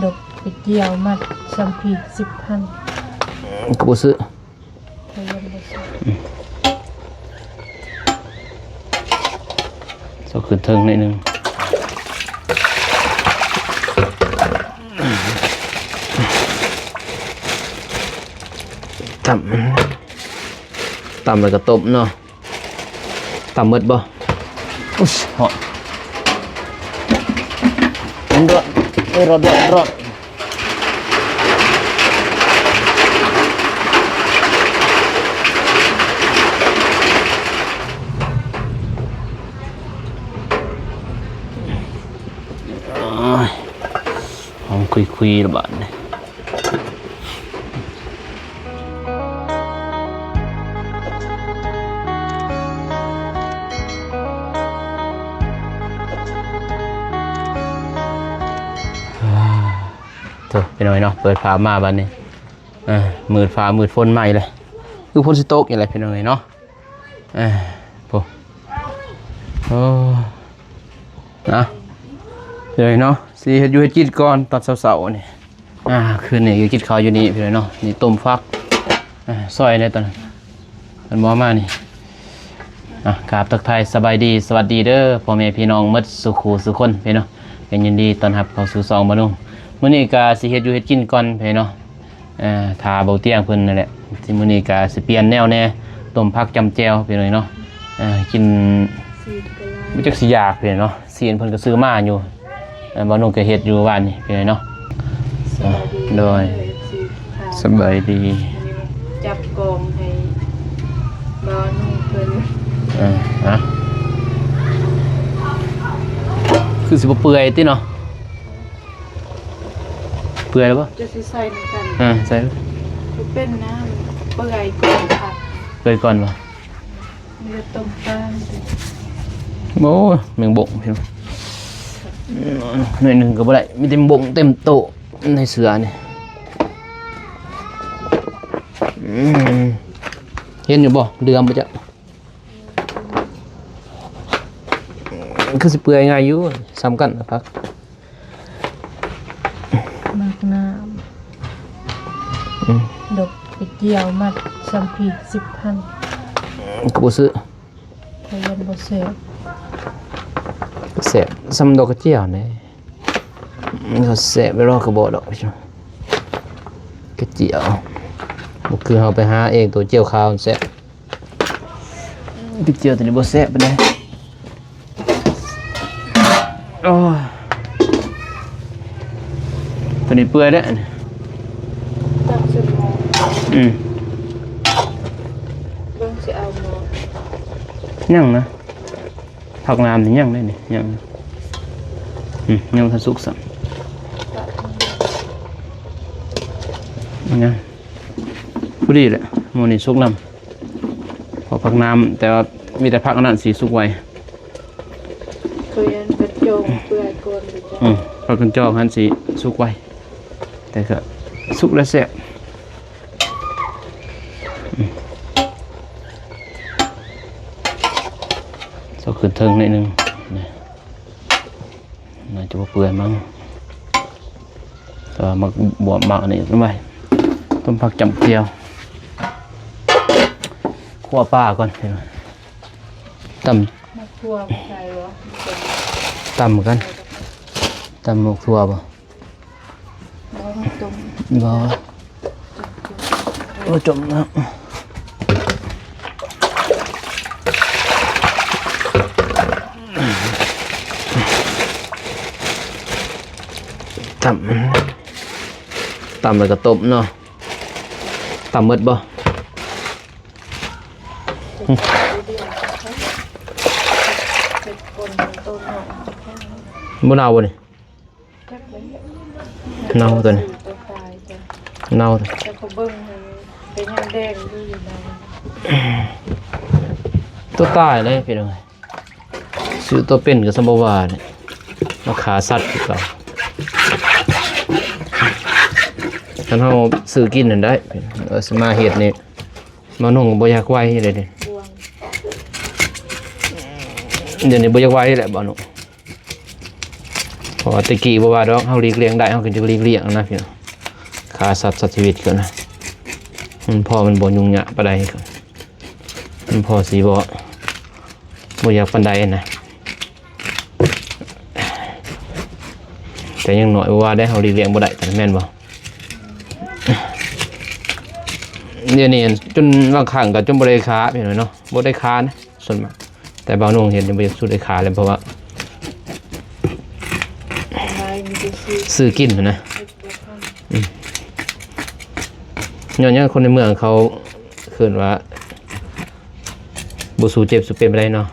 ດອກໄປກ່ຽວມັດສຳພີສິບພັນ ກໍບໍ່ຊື້ ເຂົາຍັງບໍ່ຊື້. ເອົາຂຶ້ນເທິງໜ້ອຍໜຶ່ງ ຕຳ ຕຳແລ້ວກໍຕົ້ມເນາະ. ຕຳໝົດບໍ່? ອຸ້ຍ ຮ້ອນ ມັນຮ້ອນ ເອີຍ ຮ້ອນ ຮ້ອນ ຮ້ອນ. ໂອ້ຍ ຫອມຄຸຍໆ ລະບາດນີ້. ໂທ້ ພີ່ນ້ອງເອີຍເນາະ ເປີດຝາມາບາດນີ້ ເອີ ມືດຟ້າມືດຝົນມາອີກແລ້ວ ຄືຝົນຊິຕົກອີກແລ້ວ ພີ່ນ້ອງເອີຍເນາະ. ເອີ ໂອ້ ໂອ້ ນະ ເອີຍເນາະ ຊິເຮັດຢູ່ເຮັດກິນກ່ອນຕອນເຊົ້າໆ ນີ້. ອ່າ ຄືນນີ້ກໍກິນເຂົ້າຢູ່ນີ້ພີ່ນ້ອງເນາະ ນີ້ຕົ້ມຜັກ ອ່າ ຊອຍໃນຕອນນັ້ນ ເພິ່ນບໍ່ມານີ້. ອ່າ ກາບທັກທາຍສະບາຍດີ ສະຫວັດດີເດີ ພໍ່ແມ່ພີ່ນ້ອງໝົດສູ່ຄູ່ສູ່ຄົນພີ່ນ້ອງ ກໍຍິນດີຕ້ອນຮັບເຂົ້າສູ່ຊ່ອງບ່າວນຸ່ງ. ມື້ນີ້ກໍຊິເຮັດຢູ່ເຮັດກິນກ່ອນພີ່ນ້ອງ ເອີ ຖ້າເບົາຕຽງເພິ່ນນັ້ນແຫຼະ ຊິ ມື້ນີ້ກໍຊິປ່ຽນແນວແດ່ ຕົ້ມຜັກຈ້ຳແຈ່ວພີ່ນ້ອງເນາະ. ເອີ ກິນ ຊີ້ນກໍຫຼາຍ ບໍ່ຈັກຊິຢາກພີ່ນ້ອງເນາະ ຊີ້ນເພິ່ນກໍຊື້ມາຢູ່ ເອີ ບ່າວນຸ່ງກໍເຮັດຢູ່ວານນີ້ພີ່ນ້ອງເນາະ. ສະບາຍດີ ໂດຍ ເອັຟຊີ ສະບາຍດີ ຈັບກອງໃຫ້ບ່າວນຸ່ງເພິ່ນ ເອີ ຮະ ຄືຊິບໍ່ເປື່ອຍຕິເນາະ. ເປື່ອຍແລ້ວບໍ່? ຈະຊິໃສ່ນຳກັນ ເອີ ໃສ່ ບໍ່ເປັນນະ ເປື່ອຍກ່ອນ ເປື່ອຍກ່ອນບໍ່? ມີແຕ່ຕົ້ມປາ ໂອ້ຍ ແມງບົງ ໜ້ອຍໜຶ່ງກໍບໍ່ໄດ້ ມີແຕ່ບົງເຕັມໂຕະໃນເສືອນີ້. ອືມ ເຫັນຢູ່ບໍ່? ເຫຼືອມບໍ່ຈັກ ຄືຊິເປື່ອຍງ່າຍຢູ່ ສ່ຳກັນນະຜັກ ໝາກນ້ຳ ອືມ ດອກກະຈຽວມັດສຳພີສິບພັນ ກໍບໍ່ຊື້ ເຂົາຍັງບໍ່ແຊບ ແຊບສ່ຳດອກກະຈຽວແດ່ ມັນກໍແຊບແລ້ວ ລອກກະບໍ່ດອກ ກະຈຽວ ບໍ່ຄືເຮົາໄປຫາເອງ ໂຕຈຽວຂາວແຊບ. ກະຈຽວໂຕນີ້ບໍ່ແຊບປານໃດ. ໂອ້ຍ ໂຕນີ້ເປື່ອຍແລ້ວ ຕັກໃສ່ໝໍ້ ອືມ ເບິ່ງຊິເອົາໝໍ້ ຍັງນະ ຜັກນ້ຳນີ້ຍັງເດ້ນີ້ ຍັງ ອືມ ຍັງບໍ່ທັນສຸກຊ້ຳ ຍັງ ພໍດີແຫຼະ ໝໍ້ນີ້ສຸກນຳ ເພາະຜັກນ້ຳ ແຕ່ວ່າມີແຕ່ຜັກອັນນັ້ນຊິສຸກໄວ ຄືອັນກະຈອງເປື່ອຍກ່ອນ ອືມ ຜັກກະຈອງຫັ້ນຊິສຸກໄວ ແຕ່ກະສຸກແລ້ວແຊບ ອືມ ເອົາຂຶ້ນເທິງໜ້ອຍໜຶ່ງ ນີ້ ໜ້າຈະບໍ່ເປື່ອຍມັ້ງ ແຕ່ວ່າໝາກບວບໝາກອັນນີ້ໄວ້ ຕົ້ມຜັກຈ້ຳແຈ່ວ ຂົ້ວປາກ່ອນ ຕຳ ໝາກຖົ່ວໃສ່ບໍ່? ຕຳກັນ ຕຳໝາກຖົ່ວບໍ່? ບໍ່ ຕົ້ມ ບໍ່ ບໍ່ຕົ້ມນະ ຕຳ ຕຳແລ້ວກໍຕົ້ມເນາະ ຕຳໝົດບໍ່? ບໍ່ເນົ່າບໍ່ນີ້? ເນົ່າຕົວນີ້ ເນົ່າ ແຕ່ເຂົາເບິ່ງເປັນຫຍັງແດງຢູ່ ໂຕຕາຍເລີຍພີ່ນ້ອງ ຊື້ໂຕເປັນກໍສ່ຳບໍ່ວ່ານີ້ ມາຂ້າສັດຄືເກົ່າ ຄັນເຮົາຊື້ກິນນັ້ນໄດ້ ເອີ ຊິມາເຮັດນີ້ ມານຸ່ງບໍ່ຢາກໄຫວເລີຍເດ ດຽວນີ້ບໍ່ຢາກໄຫວແລ້ວ ມານຸ່ງ ເພາະວ່າແຕ່ກີ້ບໍ່ວ່າດອກ ເຮົາຫຼີກລ່ຽງໄດ້ ເຮົາກໍຈະຫຼີກລ່ຽງນະພີ່ນ້ອງ. ຂ້າສັດ ສັດຊີວິດກໍນະ ມັນພໍມັນບໍ່ຫຍຸ້ງຍາກປານໃດ ມັນພໍຊິບໍ່ ບໍ່ຢາກປານໃດນະ. ແຕ່ຢ່າງໜ້ອຍບໍ່ວ່າໄດ້ ເຮົາຫຼີກລ່ຽງບໍ່ໄດ້ ແມ່ນບໍ່? ດຽວນີ້ຈົນບາງຄັ້ງກໍຈົນບໍ່ໄດ້ຄ້າ ພີ່ນ້ອງເນາະ ບໍ່ໄດ້ຄ້ານະ ສ່ວນມາກ. ແຕ່ບ່າວໜຸ່ງເຮັດນີ້ບໍ່ຢາກສູ້ໄດ້ຄ້າແລ້ວ ເພາະວ່າຊື້ກິນຫັ້ນນະ. ອືມ ຍ້ອນຫຍັງ ຄົນໃນເມືອງເຂົາເອີ້ນວ່າບໍ່ສູ້ເຈັບສູ້ເປັນປານໃດເນາະ.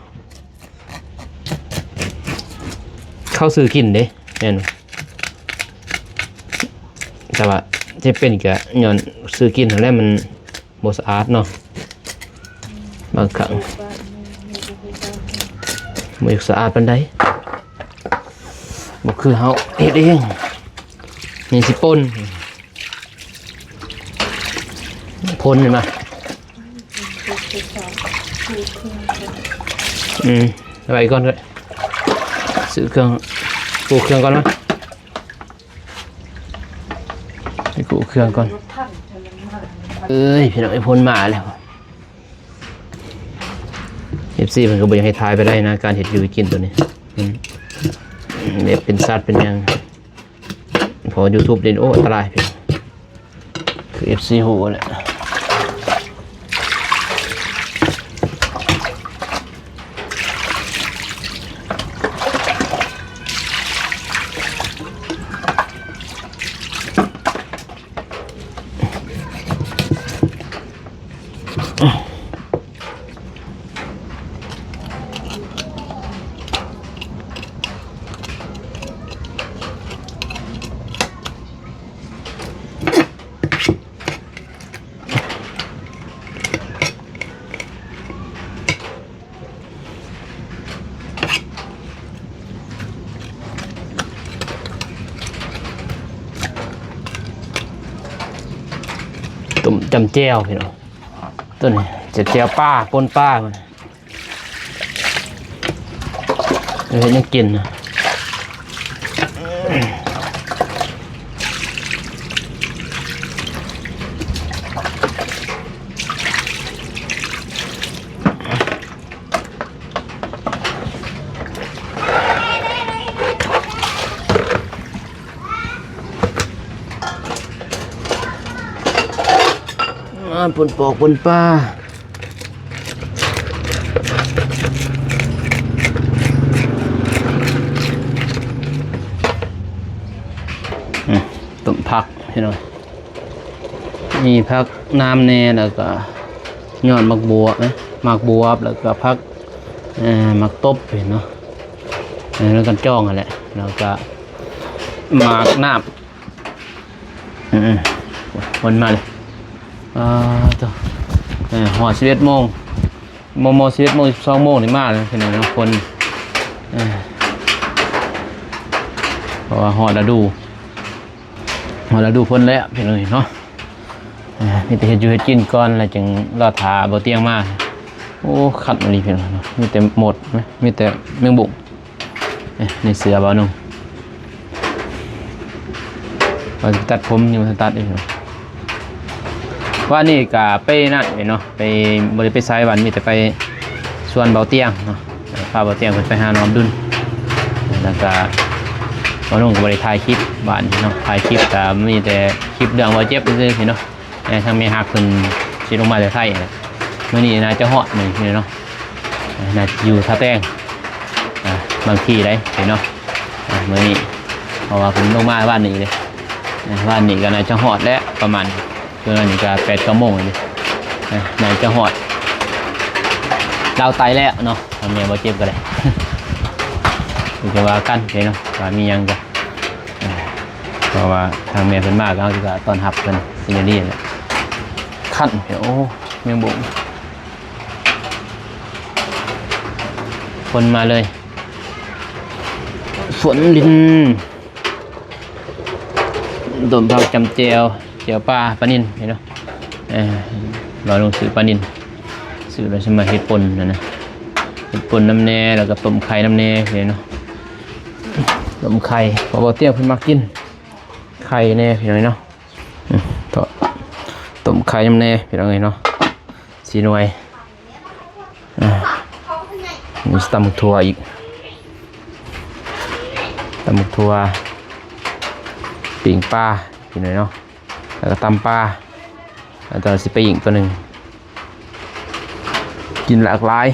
ເຂົາຊື້ກິນເດ້ ແມ່ນ ແຕ່ວ່າເຈັບເປັນກະຍ້ອນຊື້ກິນຫັ້ນແຫຼະ ມັນບໍ່ສະອາດເນາະ. ບາງຄັ້ງບໍ່ຢາກສະອາດປານໃດ ບໍ່ຄືເຮົາເຮັດເອງ. ນີ້ຊິປົ່ນ ພົ່ນເຫັນບໍ່? ອືມ ໄວ້ກ່ອນເດີ ຊື້ເຄື່ອງ ກູ້ເຄື່ອງກ່ອນມາ ໄປກູ້ເຄື່ອງກ່ອນ. ເອີຍ ພີ່ນ້ອງເອີຍ ພົ່ນມາແລ້ວ. ເອັຟຊີ ເພິ່ນກໍບໍ່ຢາກໃຫ້ຖ່າຍປານໃດນະ ການເຮັດຢູ່ເຮັດກິນໂຕນີ້ ອືມ ແບບເປັນສັດເປັນຫຍັງ ເພາະຢູທູບນີ້ ໂອ້ ອັນຕະລາຍ ຄືເອັຟຊີຮູ້ແຫຼະ. ຕົ້ມຈຳແຈ່ວພີ່ນ້ອງ ໂຕນີ້ຈະແຈ່ວປາ ປົ່ນປາ ເຮັດຫຍັງກິນນະ. ອ່າ ປົ່ນປອກ ປົ່ນປາ ອືມ ຕົ້ມຜັກ ພີ່ນ້ອງ ມີຜັກໜາມແດ່ ແລ້ວກໍຍອດໝາກບວບນະ ໝາກບວບ ແລ້ວກໍຜັກ ເອີ ໝາກຕົບເນາະ ເອີ ແລ້ວກັນຈອງຫັ້ນແຫຼະ ແລ້ວກໍໝາກໜາມ ອືມ ຄົນມາເລີຍ ອ່າ ໂຕ ເອີ ຮອດສິບເອັດໂມງ ມໍ່ໆ ສິບເອັດໂມງ ສິບສອງໂມງນີ້ມາແລ້ວ ພີ່ນ້ອງເນາະ ຄົນ ເອີ ເພາະວ່າຮອດລະດູ ຮອດລະດູຝົນແລ້ວພີ່ນ້ອງເນາະ ເອີ ມີແຕ່ເຮັດຢູ່ເຮັດກິນກ່ອນ ແລ້ວຈຶ່ງລໍຖ້າບ່າວຕຽງມາ. ໂອ້ ຄັນອີ່ຫຼີພີ່ນ້ອງເນາະ ມີແຕ່ມົດ ມີແຕ່ແມງບຸ້ງ ເອີ ໃນເສື້ອບ່າວໜຸ່ງ ວ່າຊິຕັດຜົມ ຍັງບໍ່ທັນຕັດອີກ. ວານນີ້ກະໄປນັ້ນເນາະ ໄປ ບໍ່ໄດ້ໄປໃສ ວານມີແຕ່ໄປສວນບ່າວຕຽງເນາະ ພາບ່າວຕຽງເພິ່ນໄປຫານ້ອງອັບດຸນ ແລ້ວກະບ່າວໜຸ່ງກໍບໍ່ໄດ້ຖ່າຍຄລິບວານນີ້ເນາະ ຖ່າຍຄລິບກະມີແຕ່ຄລິບເລື່ອງບ່າວເຈັບຊື່ໆເນາະ. ເອີ ທາງແມ່ຮັກເພິ່ນຊິລົງມາແຕ່ໄທຫັ້ນແຫຼະ ມື້ນີ້ໜ້າຈະຮອດມື້ນີ້ເນາະ ໜ້າຈະຢູ່ທ່າແຕງ ອ່າ ບາງທີ່ໃດເນາະ ອ່າ ມື້ນີ້ ເພາະວ່າເພິ່ນລົງມາວານນີ້ເດ້ ອ່າ ວານນີ້ກໍໜ້າຈະຮອດແຫຼະ ປະມານ ຊ່ວງນັ້ນກໍແປດເກົ້າໂມງນີ້ ອ່າ ໜ້າຈະຮອດ ລາວໄຕແລ້ວເນາະ ທາງແມ່ບໍ່ເຈັບກໍໄດ້ ກໍວ່າກັນເດ້ເນາະ ວ່າມີຫຍັງກໍ ອ່າ ເພາະວ່າທາງແມ່ເພິ່ນມາກໍເຮົາຊິກໍຕ້ອນຮັບເພິ່ນ ເປັນແນວນີ້ແຫຼະ ຄັນ ໂອ້ ແມງບົງ ຝົນມາເລີຍ ຝົນລິນ ຕົ້ມຜັກຈຳແຈ່ວ ແຈ່ວປາ ປານິນ ເຫັນເນາະ ເອີ ລອລົງຊື້ປານິນ ຊື້ແລ້ວຊິມາເຮັດປົ່ນຫັ້ນນະ ເຮັດປົ່ນນຳແດ່ ແລ້ວກໍຕົ້ມໄຂ່ນຳແດ່ເນາະ. ຕົ້ມໄຂ່ ເພາະວ່າບ່າວຕຽງເພິ່ນມັກກິນໄຂ່ແດ່ພີ່ນ້ອງເນາະ. ອືມ ຕົ້ມໄຂ່ນຳແດ່ພີ່ນ້ອງເອີຍເນາະ ສີ່ໜ່ວຍ. ອ່າ ມີຕຳໝາກຖົ່ວອີກ ຕຳໝາກຖົ່ວ ປີ້ງປາພີ່ນ້ອງເນາະ ແລ້ວກໍຕຳປາ ແລ້ວຕອນຊິໄປອີກຕົວໜຶ່ງ ກິນຫຼາກຫຼາຍ.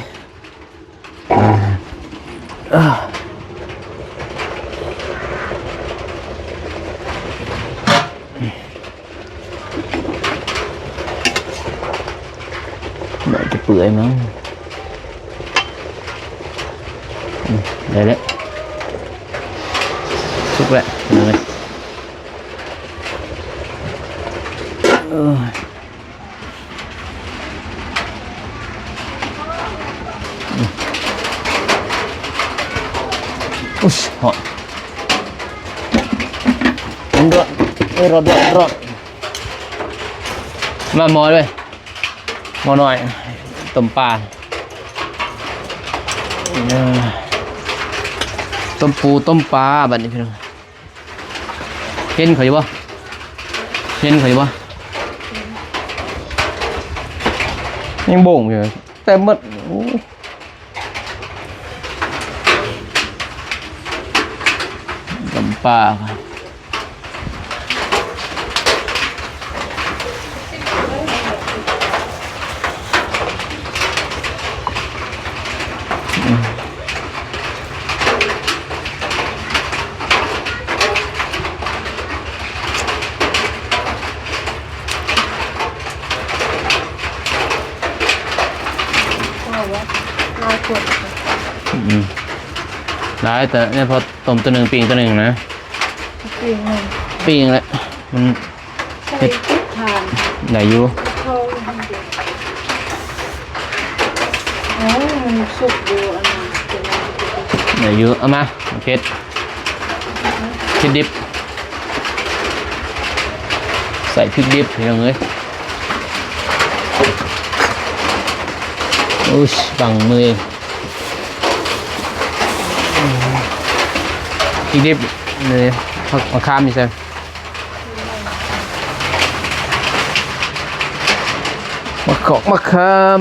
ໜ້າຈະເປື່ອຍມັ້ງ. ອືມ ໄດ້ແລ້ວ ສຸກແລ້ວ ເອີ ເອີ. ອຸ້ຍ ຮ້ອນ ມັນຮ້ອນ ເອີ ຮ້ອນ ຮ້ອນ ຮ້ອນ. ມາໝໍ້ເລີຍ ໝໍ້ນ້ອຍ ຕົ້ມປາ ເອີ ຕົ້ມປູ ຕົ້ມປາ ບັດນີ້ພີ່ນ້ອງ. ເຫັນເຂົາຢູ່ບໍ່? ເຫັນເຂົາຢູ່ບໍ່? ຍັງໂບ່ງຢູ່ ເຕັມໝົດ. ໂອ້ ຕຳປາ. ອືມ ຫຼາຍ ແຕ່ນີ້ພໍຕົ້ມຕົວໜຶ່ງ ປີ້ງຕົວໜຶ່ງນະ ປີ້ງໜຶ່ງ ປີ້ງແຫຼະ ມັນ ໃສ່ ເຮັດ ຕິດຖ່ານ ໄດ້ຢູ່ ເຂົ້າ ໂອ້ຍ ມັນສຸກຢູ່ ອັນນັ້ນ ໄດ້ຢູ່. ເອົາມາ ເຜັດ ເຜັດດິບ ໃສ່ພິກດິບ ພີ່ນ້ອງເອີຍ. ໂອ້ຍ ບັງມື ພິກດິບນີ້ ຜັກ ໝາກຂາມນີ້ໃສ່ ໝາກຂອກ ໝາກຂາມ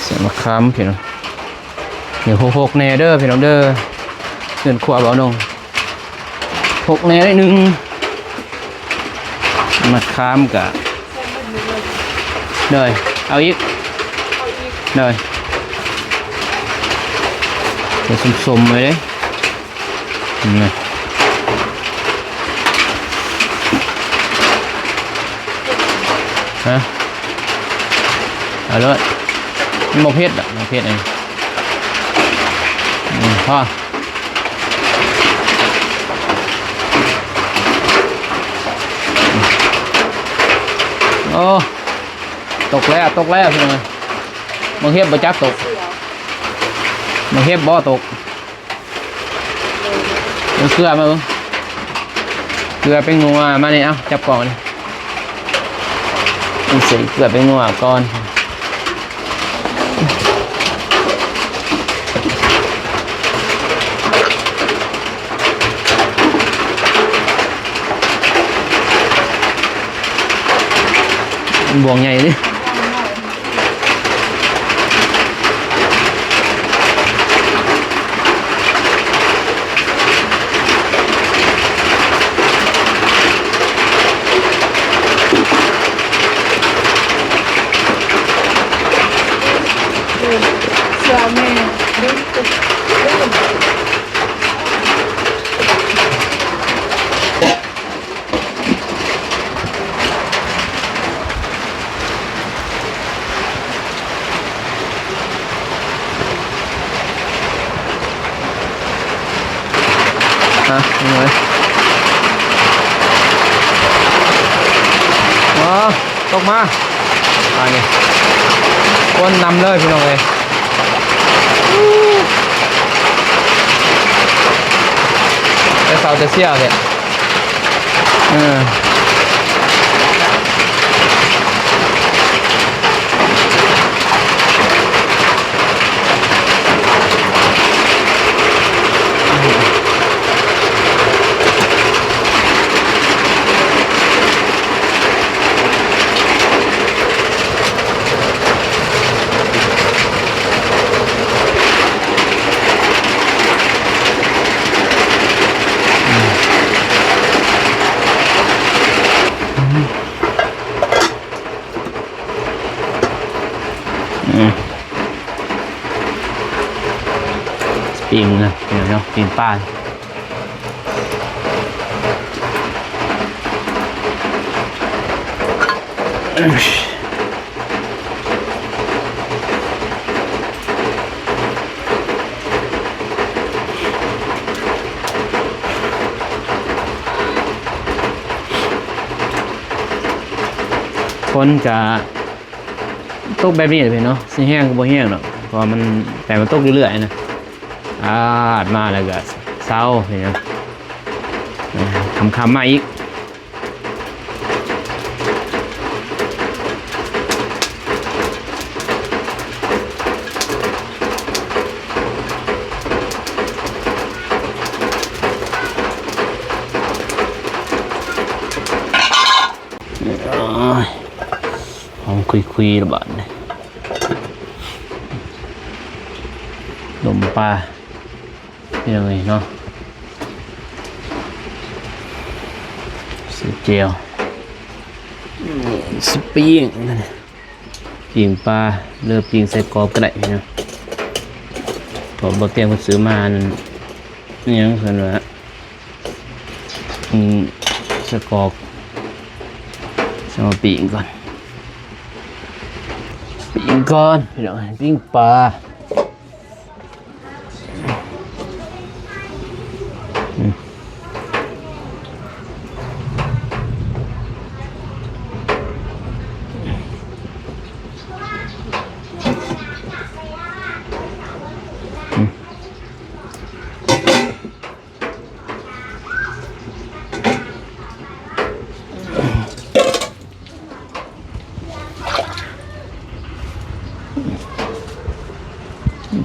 ໃສ່ໝາກຂາມພີ່ນ້ອງ. ນີ້ ຫົກໆ ແດ່ເດີພີ່ນ້ອງເດີ ເຮືອນຄົວບ່າວນົງ ຫົກແດ່ໜ້ອຍໜຶ່ງ. ໝາກຂາມກະ ໂດຍ ເອົາອີກ ເອົາອີກ ໂດຍ ໃສ່ສົມໆ ໄວ້ເດ້. ນີ້ ຮະ ເອົາໂລດ ມັນບໍ່ເຜັດດອກ ບໍ່ເຜັດອັນນີ້ ອືມ ພໍ. ໂອ້ ຕົກແລ້ວ ຕົກແລ້ວ ພີ່ນ້ອງເອີຍ. ບັກເຫັບບໍ່ຈັກຕົກ ບັກເຫັບບໍ່ຕົກ. ເອົາເກືອມາເບິ່ງ ເກືອແປ້ງນົວ ມານີ້ ເອົາ ຈັບກ້ອງນີ້ ໃສ່ເກືອແປ້ງນົວກ່ອນ. ມັນບ່ວງໃຫຍ່ເດ້. ເສື້ອແມ່ ອ່ະ ນີ້ເລີຍ ວ້າວ ຕົກມາ ອັນນີ້ ຄົນນຳເລີຍ ພີ່ນ້ອງເອີຍ. ແຕ່ເຊົ້າແຕ່ຊຽວແທ້ ເອີ. ປີ້ງນະ ພີ່ນ້ອງເນາະ ປີ້ງປາ. ຝົນກະຕົກແບບນີ້ແຫຼະພີ່ນ້ອງເນາະ ຊິແຮງກໍບໍ່ແຮງດອກ ເພາະວ່າມັນ ແຕ່ມັນຕົກເລື້ອຍໆນະ. ອາດ ມາແລ້ວກໍເຊົາ ເຫັນຫຍັງ ຄ່ຳໆມາອີກ. ໂອ້ຍ ຫອມຄຸຍໆລະບາດນີ້ ຕົ້ມປາ ພີ່ນ້ອງເອີຍເນາະ ຊິແຈ່ວ ຊິປີ້ງ ປີ້ງປາ ຫຼືປີ້ງໃສ່ກອບກໍໄດ້ພີ່ນ້ອງ ເພາະບໍ່ຕຽງເພິ່ນຊື້ມາ ອັນຫຍັງເພິ່ນວ່າ ອືມ ໃສ່ກອບ ຊິເອົາມາປີ້ງກ່ອນ ປີ້ງກ່ອນ ພີ່ນ້ອງ ປີ້ງປາ.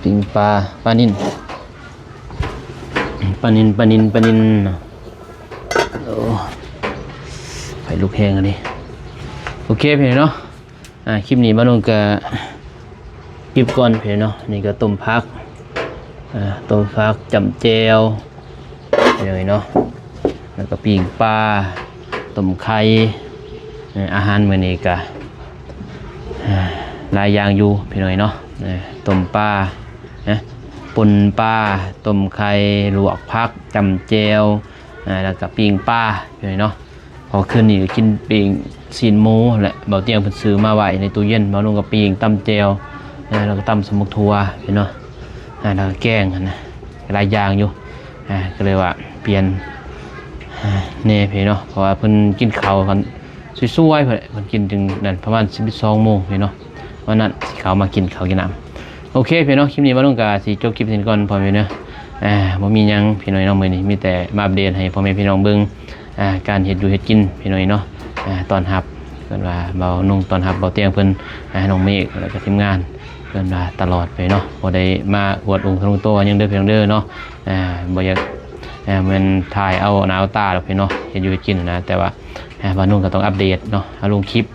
ປີ້ງປາ ປານິນ ປານິນ ປານິນ ປານິນ. ໂອ້ ໄຟລຸກແຮງອັນນີ້. ໂອເຄ ພີ່ນ້ອງເນາະ ອ່າ ຄລິບນີ້ບ່າວນົງກະ ເກັບກ່ອນພີ່ນ້ອງເນາະ. ນີ້ກໍຕົ້ມຜັກ ອ່າ ຕົ້ມຜັກ ຈ້ຳແຈ່ວ ພີ່ນ້ອງເນາະ ແລ້ວກໍປີ້ງປາ ຕົ້ມໄຂ່. ເອີ ອາຫານມື້ນີ້ກໍ ອ່າ ຫຼາຍຢ່າງຢູ່ພີ່ນ້ອງເນາະ ຕົ້ມປາ ປົນປາ ຕົ້ມໄຂ່ ລວກຜັກ ຈ້ຳແຈ່ວ ອ່າ ແລ້ວກໍປີ້ງປາ ພີ່ນ້ອງເນາະ. ເພາະຄືນນີ້ກໍກິນປີ້ງຊີ້ນໝູແຫຼະ ບ່າວຕຽງເພິ່ນຊື້ມາໄວ້ໃນຕູ້ເຢັນ ບ່າວນົງກໍປີ້ງ ຕຳແຈ່ວ ແລ້ວກໍຕຳສະໝົກຖົ່ວພີ່ນ້ອງ ແລ້ວກໍແກງຫັ້ນນະ ຫຼາຍຢ່າງຢູ່ ກໍເລີຍວ່າປ່ຽນແດ່ພີ່ນ້ອງ ເພາະວ່າເພິ່ນກິນເຂົ້າກັນສວຍໆ ເພິ່ນ ເພິ່ນກິນເຖິງນັ້ນ ປະມານສິບເອັດ ສອງໂມງພີ່ນ້ອງ ວັນນັ້ນຊິເຂົ້າມາກິນເຂົ້າກິນນ້ຳ. ໂອເຄພີ່ນ້ອງ ຄລິບນີ້ບ່າວນົງກໍຊິຈົບຄລິບເຊັ່ນກ່ອນ ພໍ່ແມ່ພີ່ນ້ອງ ບໍ່ມີຫຍັງພີ່ນ້ອງເນາະ ມື້ນີ້ມີແຕ່ມາອັບເດດໃຫ້ພໍ່ແມ່ພີ່ນ້ອງເບິ່ງ ອ່າ ການເຮັດຢູ່ເຮັດກິນພີ່ນ້ອງເນາະ ອ່າ ຕ້ອນຮັບ ເອີ້ນວ່າບ່າວນົງຕ້ອນຮັບບ່າວຕຽງເພິ່ນ ອ່າ ນ້ອງເມກ ແລ້ວກໍທີມງານ ເອີ້ນວ່າຕະຫຼອດໄປເນາະ ບໍ່ໄດ້ມາອວດອົງທະນຸໂຕຫຍັງເດີພີ່ນ້ອງເດີເນາະ ອ່າ ບໍ່ຢາກ ອ່າ ແມ່ນຖ່າຍເອົາໜ້າເອົາຕາດອກພີ່ນ້ອງ ເຮັດຢູ່ເຮັດກິນນະ ແຕ່ວ່າ ອ່າ ບ່າວນົງກໍຕ້ອງອັບເດດເນາະ ເອົາລົງຄລິບ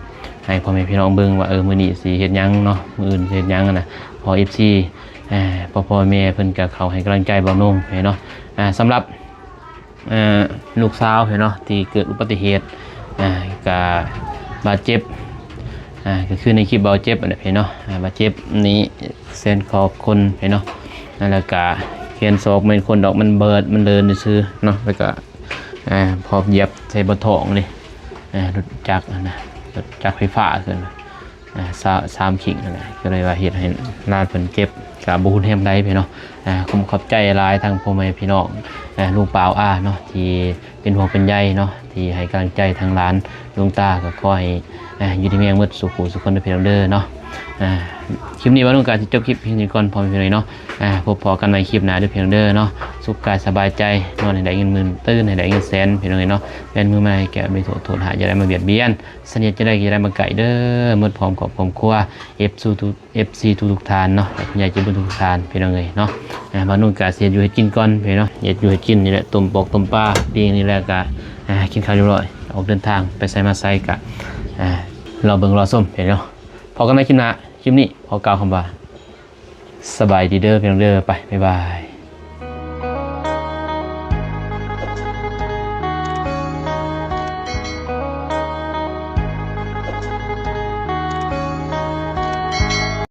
ໃຫ້ພໍ່ແມ່ພີ່ນ້ອງເບິ່ງວ່າ ເອີ ມື້ນີ້ຊິເຮັດຫຍັງເນາະ ມື້ອື່ນຊິເຮັດຫຍັງນະ ເພາະ ເອັຟຊີ ອ່າ ພໍ່ໆແມ່ເພິ່ນກໍເຂົ້າໃຫ້ກຳລັງໃຈບ່າວນົງເນາະ ອ່າ ສຳລັບ ເອີ ລູກສາວເນາະ ທີ່ເກີດອຸບັດຕິເຫດ ອ່າ ກະບາດເຈັບ ອ່າ ກໍຄືໃນຄລິບເວົ້າເຈັບຫັ້ນແຫຼະເນາະ ອ່າ ບາດເຈັບນີ້ແຂນຂອບຄົນເນາະ ແລ້ວກະແຂນສອກ ບໍ່ແມ່ນຄົນດອກ ມັນເບີດ ມັນເດີນຊື່ໆເນາະ ແລ້ວກະ ອ່າ ພອບຢຽບໃສ່ບ່ອນທ້ອງນີ້ ອ່າ ລົດຈັກຫັ້ນນະ ລົດຈັກໄຟຟ້າເອີ້ນ ອ່າ ສາ ສາມຂີ້ງຫັ້ນແຫຼະ ກໍເລີຍວ່າເຮັດໃຫ້ຫຼານເພິ່ນເຈັບ ກໍບໍ່ຮຸນແຮງປານໃດເນາະ ອ່າ ຂໍຂອບໃຈຫຼາຍທາງພໍ່ແມ່ພີ່ນ້ອງ ອ່າ ລຸງປາວອາເນາະ ທີ່ເປັນຫ່ວງເປັນໃຍເນາະ ທີ່ໃຫ້ກຳລັງໃຈທາງຫຼານ ຫຼວງຕາ ກໍຂໍໃຫ້ ອ່າ ຢູ່ດີມີແຮງໝົດສູ່ຜູ້ສູ່ຄົນເດີພີ່ນ້ອງເດີເນາະ ອ່າ ຄລິບນີ້ບ່າວນົງກໍຊິຈົບຄລິບພຽງເທົ່ານີ້ກ່ອນ ພໍ່ແມ່ພີ່ນ້ອງເນາະ ອ່າ ພົບພໍ້ກັນໃໝ່ຄລິບໜ້າເດີພີ່ນ້ອງເດີເນາະ ສຸກກາຍສະບາຍໃຈ ນອນໃຫ້ໄດ້ເງິນໝື່ນ ຕື່ນໃຫ້ໄດ້ເງິນແສນ ພີ່ນ້ອງເອີຍເນາະ ແມ່ນມືມາໃຫ້ແກ່ມີໂທດ ໂທດຮ້າຍຢ່າໄດ້ມາບຽດບຽນ ສະເໜັດຈັ່ງໃດກໍຢ່າໄດ້ມາໃກ້ເດີ ໝົດພ້ອມຄອບຄອບຄົວ ເອັຟຊີ ທຸກ ເອັຟຊີ ທຸກໆທ່ານເນາະ ແລະ ຜູ້ໃຫຍ່ໃຈບຸນທຸກໆທ່ານ ພີ່ນ້ອງເອີຍເນາະ ອ່າ ບ່າວນົງກະຊິເຮັດຢູ່ເຮັດກິນກ່ອນ ພີ່ນ້ອງເນາະ ເຮັດຢູ່ເຮັດກິນນີ້ແຫຼະ ຕົ້ມປອກຕົ້ມປາ ປີ້ງນີ້ແຫຼະ ກະ ອ່າ ກິນເຂົ້າຮຽບຮ້ອຍ ອອກເດີນທາງໄປໃສມາໃສກະ ອ່າ ລໍເບິ່ງລໍຊົມ ພີ່ນ້ອງເນາະ ພໍ້ກັນໃໝ່ຄລິບໜ້າ ຄລິບນີ້ຂໍກ່າວຄຳວ່າ ສະບາຍດີເດີ ພີ່ນ້ອງເດີ ໄປ ບາຍບາຍ.